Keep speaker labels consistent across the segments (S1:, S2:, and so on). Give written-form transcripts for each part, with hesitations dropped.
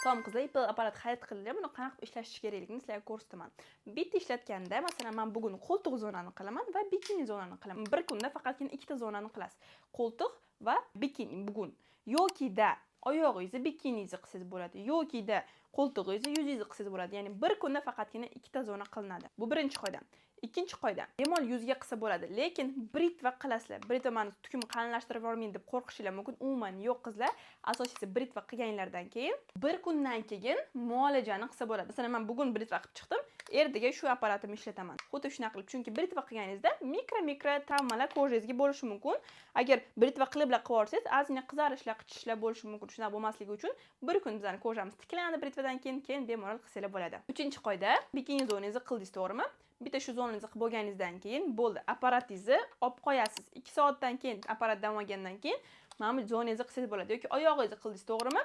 S1: Salom, qizlar! IPL apparat xarid qilinglar. Buni qanaqa qilib ishlatish kerakligini sizlarga ko'rsataman. Bitta ishlatganda, masalan, man bugun qo'ltiq zonani qilaman va bikini zonani qilaman. Bir kunda faqatgina ikkita zonani qilasiz: qo'ltiq va bikini bugun yokida oyog'ingizni, bikiningizni qilsangiz bo'ladi yokida qo'ltig'ingizni, yuzingizni qilsangiz bo'ladi. Ya'ni bir kunda faqatgina ikkita zona qilinadi. Bu birinchi qoida. Ikkinchi qoida: bemalol yuzga qilsa bo'ladi, lekin britva qilasizlar. Britva mani tukimni qalinlashtirib yubormaydi deb qo'rqishinglar mumkin. Umuman yo'q, qizlar. Asosiysi, britva qilganinglardan keyin bir kundan keyin muolajani qilsa bo'ladi. Masalan, man bugun britva qilib chiqdim, ertaga shu apparatimni ishlataman. Xuddi shunaqa qilib, chunki britva qilganingizda mikro mikro travmalar кожа ngizga bo'lishi mumkin. Agar britva qilib qilib yuborsangiz, ozgina qizarishlar, qichishishlar bo'lishi mumkin. Shunaqa bo'lmasligi uchun bir kun bizani кожа miz tiklanadi britvadan keyin, keyin bemalol qilsanglar bo'ladi. Uchinchi qoida: bikini zonangizni qildingiz, to'g'rimi? Bitta shu zonangizni qilib bo'lganingizdan keyin bo'ldi, apparatingizni olib qo'yasiz. 2 soatdan keyin, apparat dam olgandan keyin mana bu zonangizni qilsangiz bo'ladi yoki oyog'ingizni qildingiz, to'g'rimi?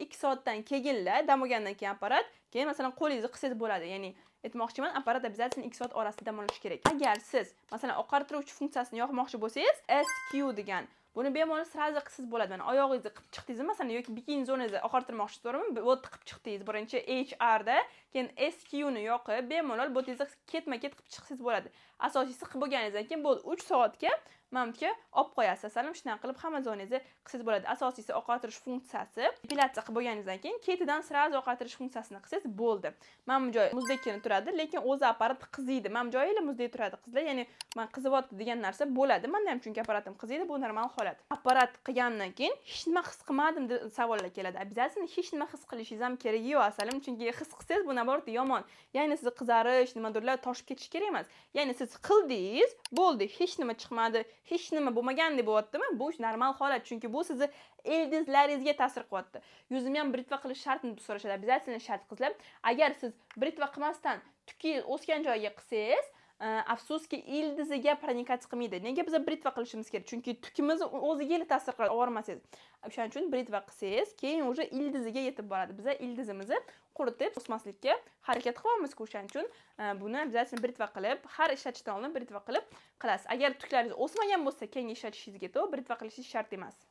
S1: 2 soatdan keyinla, dam olgandan keyin apparat, keyin, masalan, qo'lingizni qilsangiz bo'ladi. Ya'ni aytmoqchiman, apparat обязательно 2 soat orasida dam olishi kerak. Agar siz, masalan, oqartiruvchi funksiyasini yoqmoqchi bo'lsangiz, SQ degan, buni bemalol сразу qilsangiz bo'ladi. Mana, oyog'ingizni qilib chiqdingiz, masalan, yoki bikini zonangizni oqartirmoqchisiz, to'g'rimi? Bu yerda qilib chiqdingiz birinchi HRda, keyin SQ ni yoqib, bemalol bu yerda ketma ket qilib chiqsangiz bo'ladi. Asosiysi, qilib bo'lganingizdan keyin bo'ldi, 3 soatga mana bu yerga olib qo'yasiz. Asalim, shunaqa qilib hamma zonangizni qilsangiz bo'ladi. Asosiysi, oqartirish funksiyasi, epilatsiya qilib bo'lganingizdan keyin ketidan сразу oqartirish funksiyasini qilsangiz bo'ldi. Mana bu joy muzdekkina turadi, lekin o'zi apparat qiziydi. Mana bu joyi muzdek turadi, qizlar. Ya'ni man qizivyapti degan narsa bo'ladi manda ham, chunki apparatim qiziydi, bu normal holat. Apparat qilgandan keyin hech nima his qilmadim deb savollar keladi. Обязательно hech nima his qilishingiz ham keragi yo'q, asalim, chunki his qilsangiz, bu наоборот yomon. Ya'ni sizni qizarish, nimadirlar toshib ketishi kerak emas. Ya'ni siz qildingiz, bo'ldi, hech nima chiqmadi, hech nima bo'lmagandek bo'lyaptimi, bu normal holat, chunki bu sizni ildizlaringizga ta'sir qilyapti. Yuzimni ham britva qilish shartmi deb so'rashadi. Обязательно shart, qizlar. Agar siz britva qilmasdan tuki o'sgan joyiga qilsangiz, afsuski, ildiziga проникать qilmaydi. Nega biza britva qilishimiz kerak? Chunki tukimizni o'ziga ta'sir qiladi, og'rimasangiz. O'shaning uchun britva qilsangiz, keyin уже ildiziga yetib boradi. Biza ildizimizni quritib, o'smaslikka harakat qilyapmiz-ku. O'shaning uchun buni обязательно britva qilib, har ishlatishdan oldin britva qilib qilasiz. Agar tuklaringiz o'smagan bo'lsa, keyingi ishlatishingizga to britva qilishingiz shart emas.